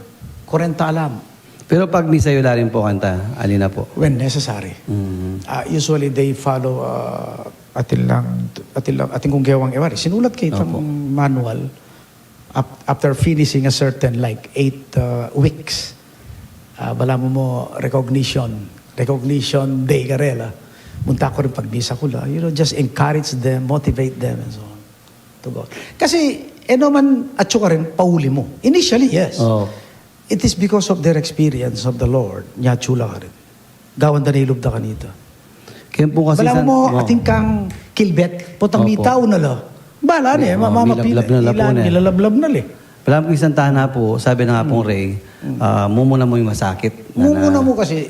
Kwarenta alam. Pero pag misa yu la rin po kanta, ali na po? When necessary. Mm. Ah, usually they follow, ah, atin lang, atin lang, atin kung gewang ewari. Sinulat ke itang manual, ap-, after finishing a certain, like, eight, ah, weeks, ah, balamu mo recognition, recognition day karela. Munta ku rin pag misa ku la, you know, just encourage them, motivate them, and so on. To God. Kasi, e no man atyu karin, pauli mu. Initially, yes. Oo. It is because of their experience of the Lord, nya atyu la karin. Gawan da na ilub da kanita. Kaya po kasi balamu mo, atin kang kilbet, potang mitau na la. Bala ne, ma-, ma-, milablab na la po, ne. Milablab na la, e. Balamu isang tana po, sabi na nga pong Ray, ah, mumuna mu ing masakit. Mumuna mu kasi,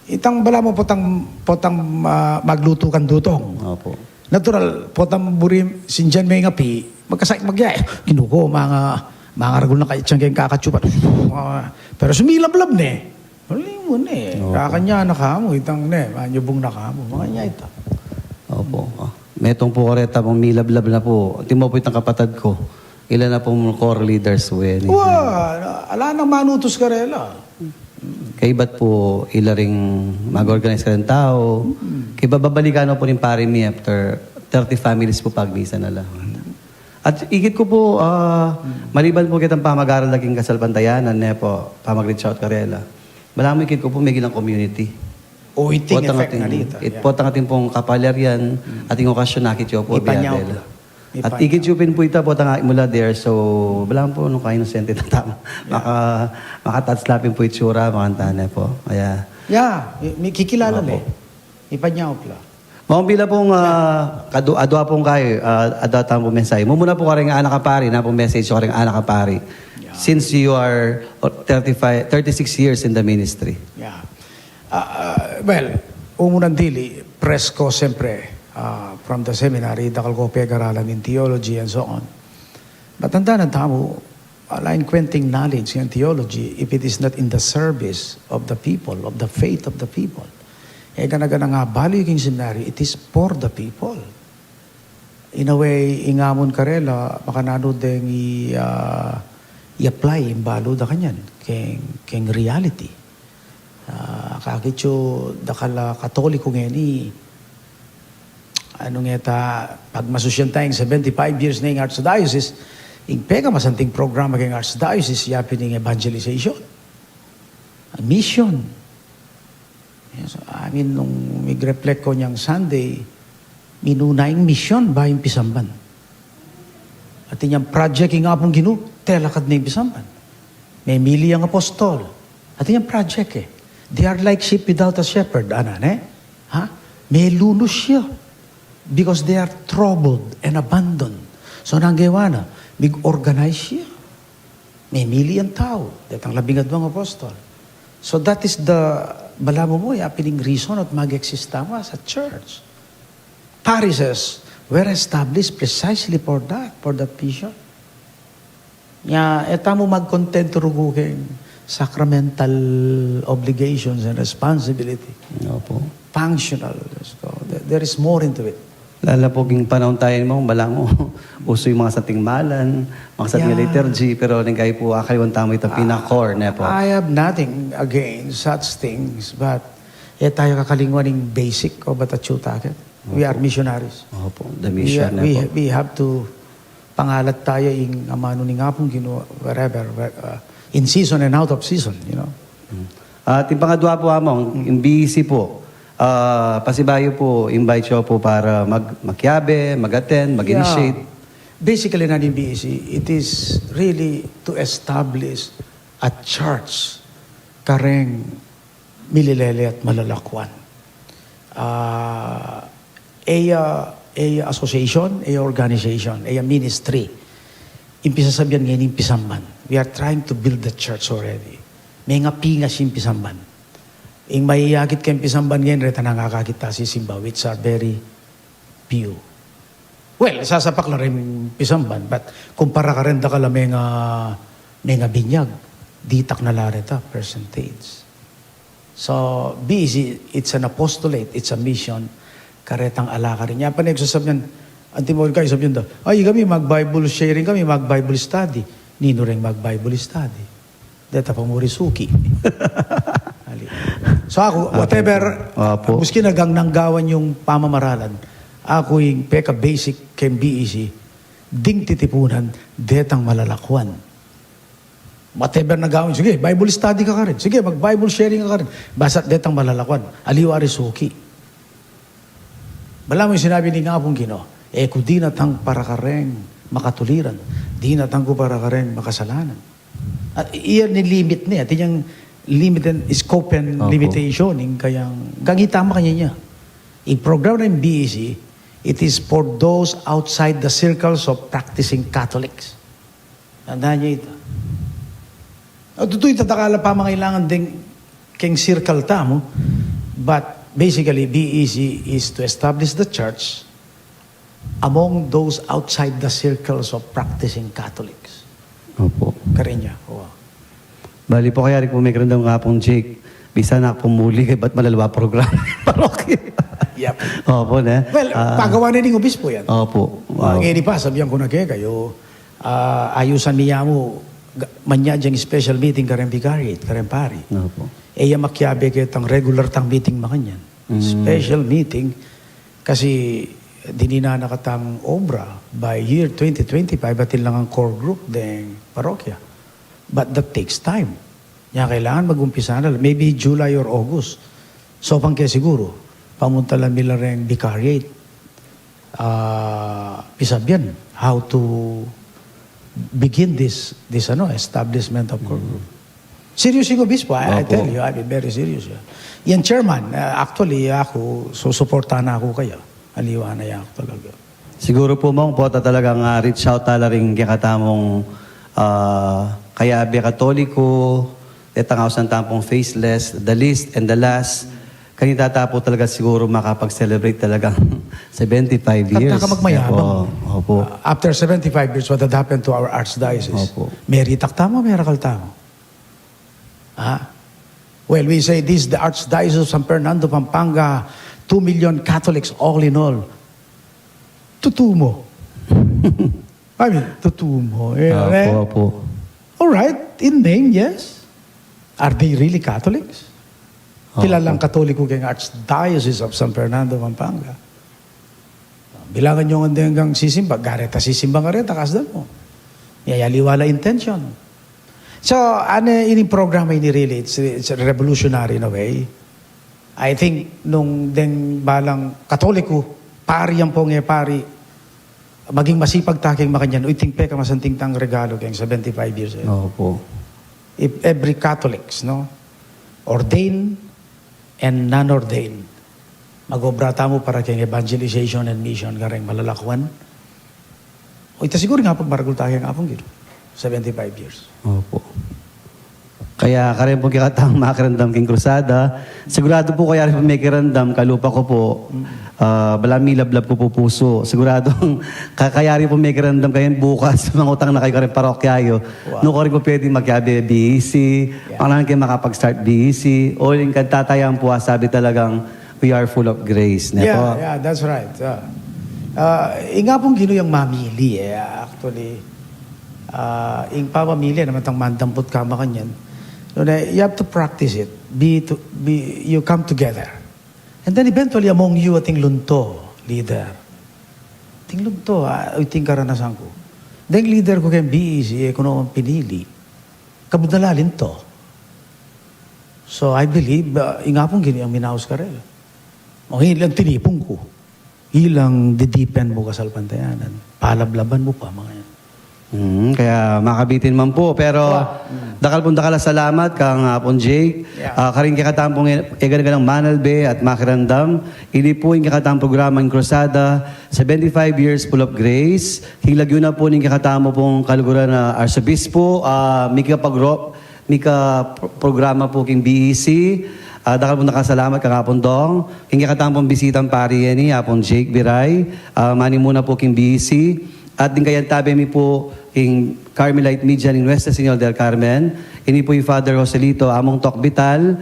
itang balamu potang, potang, ah, maglutu kang dutong. Opo. Natural, potang buri, sindian me ing api, magkasakit magya, e. Ginu ku, manga, manga ragul na kaya tiyan keng kakatsupan. Pero sumilablab ne. Aling mu ne. Opo. Kakanyan na ka mu, itang ne, manyubung na ka mu. Makanya ita. Opo. Ah, metung po kareta pung milablab na po. Antimo po itang kapatad ku. Ila na pung corps leaders, we. Wa, ala nang manutus karela. Kaybat po, ila ring mag-organize kareng tau. Kaybat babalikan na po ning pari mi after thirty families po pag misa na la. At ikit ku po, ah, maliban po kitang pamag-aral na king kasalpantayanan, ne po, pamag-reach out karela. Balamu ikit ku po, metung a community. O, iting effect na nita, yeah. Potang atin pung kapalyarian, atin okasyon, akit yu po, ipanyaw biyabela. At ikit yu pin po ita, potang mula there, so, balamu po, nung ka-inosente na tau. Yeah. Maka-, maka-touch la pin po itsura, makanta ne po. Kaya, yeah, mi-, mikikilala le. Ipanyaw la. Maupila pung, ah, kadu-, adwa pung kay, ah, adwa tang pung mensahe. Mumuna po kareng anak a pari, na pung message kareng anak a pari. Yeah. Since you are, oh, thirty-five, thirty-six years in the ministry. Yeah. Ah, ah, well, umunan dili, presko, siyempre, ah, from the seminary, dakal ku pag-aralan in theology and so on. But tandaan tamu, ala ing kwenting knowledge and theology if it is not in the service of the people, of the faith of the people. E gana-gana nga balu king seminary, it is for the people. In a way, ing amun karela, makananu deng i, ah, i-apply ing balu da kanyan, keng, keng reality. Ah, akakit yu, dakal a Katoliko ngeni, anu ngeta, pagmasusyan taya ing seventy-five years na ing Archdiocese, ing pekamasanting programa keng Archdiocese, yapin ing evangelization. Mission. Yes, I mean, nung mig-reflect ku inyang Sunday, minuna ing mission bayu ing pisamban. Atin yang project ing Apung Ginu, telakad na ing pisamban. Memili yang apostol. Atin yang project e. They are like sheep without a shepherd, ana, ne? Ha? Melunus ya. Because they are troubled and abandoned. So, nanu ing gewa na? Mig-organize ya. Memili yang tau, detang labing adwang apostol. So that is the, balamu mu, yapin ing reason at mag-exist tamu as a church. Parishes were established precisely for that, for that vision. Nya, e tamu magkontento rugu keng sacramental obligations and responsibility. Opo. Functional. So, there, there is more into it. Lalo na pu king panaun taya, Among, balamu, usu ing mga santing malan, mga santing liturgy, pero ning kayu pu, akaliwan tamu ita pina-core, ne po? I have nothing against such things, but e taya kakalingwan ing basic, o, bat atyu ta keti. We are missionaries. Opo, the mission, ne po? We, we have to pangalat taya ing amanu ning Apung Ginu, wherever, where, uh, in season and out of season, you know. Mm. At ing pangadwa pu, Among, ing B E C pu, ah, pasibayu pu, invite yu pu para mag-, makiabe, mag-attend, mag-initiate. Yeah. Basically, nanu ing B E C, it is really to establish a church kareng mililele at malalakuan. Ah, e ya, e ya association, e ya organization, e ya ministry. Ing pisasabian ngeni ing pisamban. We are trying to build the church already. Mengapingas ing pisamban. Ing mayayakit keng pisamban ngeni, reta nang akakit ta sisimba, which are very few. Well, sasapak la ring pisamban, but kumpara kareng dakal a menga, mengabinyag, ditak na la reta, percentage. So, B E C, it's an apostolate, it's a mission, karetang ala karin. Nya pa ning sasabian, antimo kayu sabian da, "Ay, kami mag-Bible sharing kami, mag-Bible study." Ninu reng mag-Bible study? Deta pa mu ri suki. Ali. So aku, whatever, muski na gang nanggawan yung pamamaralan, aku ing peka-basic keng B E C, ding titipunan, detang malalakuan. Whatever na gawin, sige, Bible study ka karin. Sige, mag-Bible sharing ka karin. Basta detang malalakuan. Aliwa ri suki. Balamu ing sinabi ning Apung Ginu, "E ku dinatang para kareng makatuliran, dinatang ku para kareng makasalanan." At iyan ing limit ne, atin yang limit and scope and limitation, ing kayang, kang ita makanyan ya. Ing programa ning B E C, it is for those outside the circles of practicing Catholics. Tandaan yu ita. O, tutu ita, dakal a pamangailangan deng keng circle tamu, but basically, B E C is to establish the church among those outside the circles of practicing Catholics. Opo. Karin ya, oo. Bali po, kaya rin po, mekerandam nga pong Jake, bisa na pong muli kay bat malalawa program parokya. Yep. Opo, ne? Well, pagawa na ning obispo yan. Opo. Wow. Ngeni pa, sabian ku na kekayu, ah, ayusan mi ya mu, ga-, manyad yang special meeting kareng vicariate, kareng pari. Opo. E ya makiabe ketang regular tang meeting makanyan. Mm. Special meeting, kasi dininan na katang obra by year twenty twenty-five, atin lang ing core group deng parokya. But that takes time. Nya kailangan mag-umpisa na, maybe July or August. So, pang ke siguru, pamuntalan mi la reng vicariate. Ah, pisabian, how to begin this, this, ano, establishment of core group. Serious ing obispo, I, I tell you, I mean, very serious yan. Yang chairman, ah, actually, aku, susuportahan na ku kaya. Aliwa na ya talaga. Siguru pu, Mong, pota talagang, ah, reach out tala ring kekatamung, ah, kayabe Katoliko, detang ausan tampong faceless, the least and the last. Kanita ta pu talaga siguru makapag-celebrate talagang seventy-five years. Kanta ka magmayabang. Opo, opo. Ah, after seventy-five years, what had happened to our archdiocese? Opo. Meritak tamu, merakal tamu. Ha? Well, we say this, the Archdiocese of San Fernando, Pampanga, two million Catholics all in all. Tutu mo. I mean, tutu mo. Eh, eh. Opo, opo. All right, in name, yes. Are they really Catholics? Opo. Kilalang Katoliko keng Archdiocese of San Fernando, Pampanga. Bilangan yu ngan deng sisimba, gareta sisimba, gareta, kasdan mu. Yaya liwa la intention. So, ane, ini programa ini really, it's, it's revolutionary in a way. I think nung deng balang Katoliko, pari ampong e pari, maging masipag ta keng makanyan, uy, ating pekamasanting tang regalo keng seventy-five years, eh. Opo. If every Catholics, no, ordained and non-ordained, mag-obra tamu para keng evangelization and mission kareng malalakuan. O ita siguru ing apung maragul ta keng apung ginu, seventy-five years. Opo. Kaya kareng pung kekatang makiramdam keng krusada, sigurado pu kayari pung mekiramdam, kalupa ku pu, ah, balamu milablab ku pu pusu. Siguradung ka-, kayari pung mekiramdam kayu bukas, mangutang na kayu kareng parokya yu. Wow. Nu karin ku pwedeng makiabe B E C, yeah, mangan ke makapag-start B E C, o ing kantatang pu asabi talagang, "We are full of grace," ne po? Yeah, yeah, that's right. Ah, ah, ing apung ginu yang mamili, eh, actually. Ah, ing pamamili, naman tang mandamput ka makanyan. Nune, you have to practice it. Be to, be, you come together. And then eventually among you, ating lunto, leader. Ating lunto, ah, ating karanasan ku. Deng leader ku keng B E C, e ku naman pinili. Kabud na la linto. So, I believe, ah, ing apung ginu yang minaus karela. O, ilang tinipun ku. Ilang didipen mu kasalpantayanan. Palablaban mu pa, mga yan. Mm, kaya makabitin man pu. Pero, yeah, mm, dakal pung dakal a salamat kang Apung Jake. Yeah. Ah, karing kekatang pung e-, eganaganang manalbe at makiramdam. Ini pu ing kekatang programa ing Krusada, seventy-five Years Full of Grace. King lagyu na pu ning kekatamu pung kaluguran a Arsobispo, ah, mika pagro-, mika pro-, programa pu king B E C. Ah, dakal pung dakal a salamat kang Apung Dong. King kekatang pung bisitang pari ini, Apung Jake Biray, ah, manimuna pu king B E C. At ding kayantabe mi pu king Carmelite Media ning Nuestra Señora del Carmen. Ini pu i Father Joselito Among Tocbital.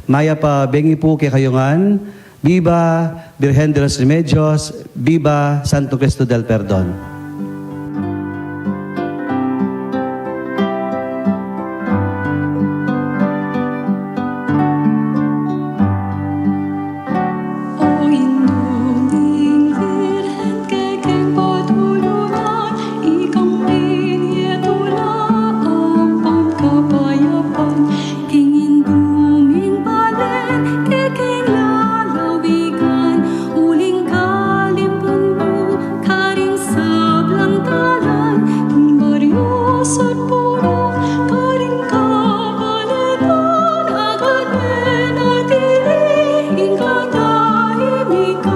Mayap a bengi pu kekayu ngan. Viva Virgen de los Remedios, viva Santo Cristo del Perdon. O Indu ning Virgen, kekeng patulunan, ikang pin ye tula ampon kapayapan. King Indu ming balen, kekeng lalawigan, uling kalimpun mu karing sablang dalan, king baryo at purok, karing kabalanan, agad menatili ing katahimikan.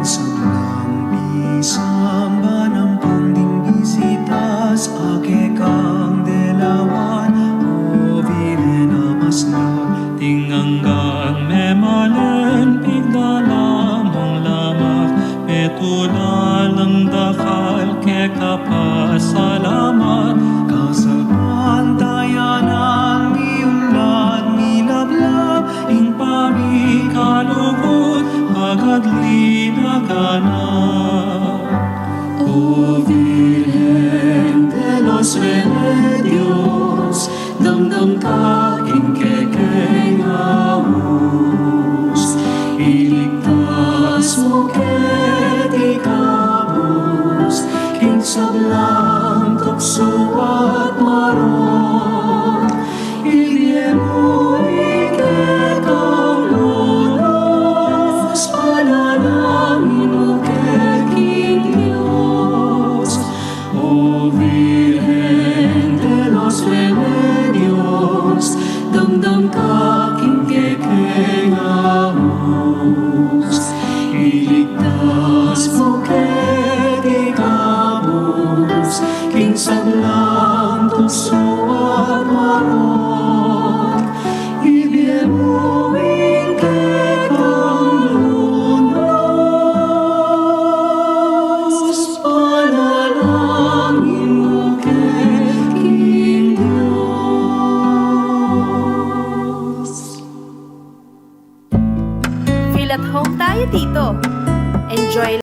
Sablang pisamban ampon ding bisitas a kekang delawan, O Virgen a maslak, ding anggang memalen pigdalam mung lamak, petula lang dakal keka pasalamat, kasalpantayanan miulad milablab, ing pamikalugud agad linaganap. O Virgen de los Remedios, damdam ka king kekeng aus, iligtas mu keti kabus king sablang tuksu at marok. Ibie mu ing kekang lunus, panalangin mu ke king Dios. O Virgen de los Remedios, damdam ka king kekeng aus, iligtas mu keti kabus king sablang tuksu at marok. Ibie mu ing kekang lunus, panalangin mu ke king Dios. Feel at home tayo dito.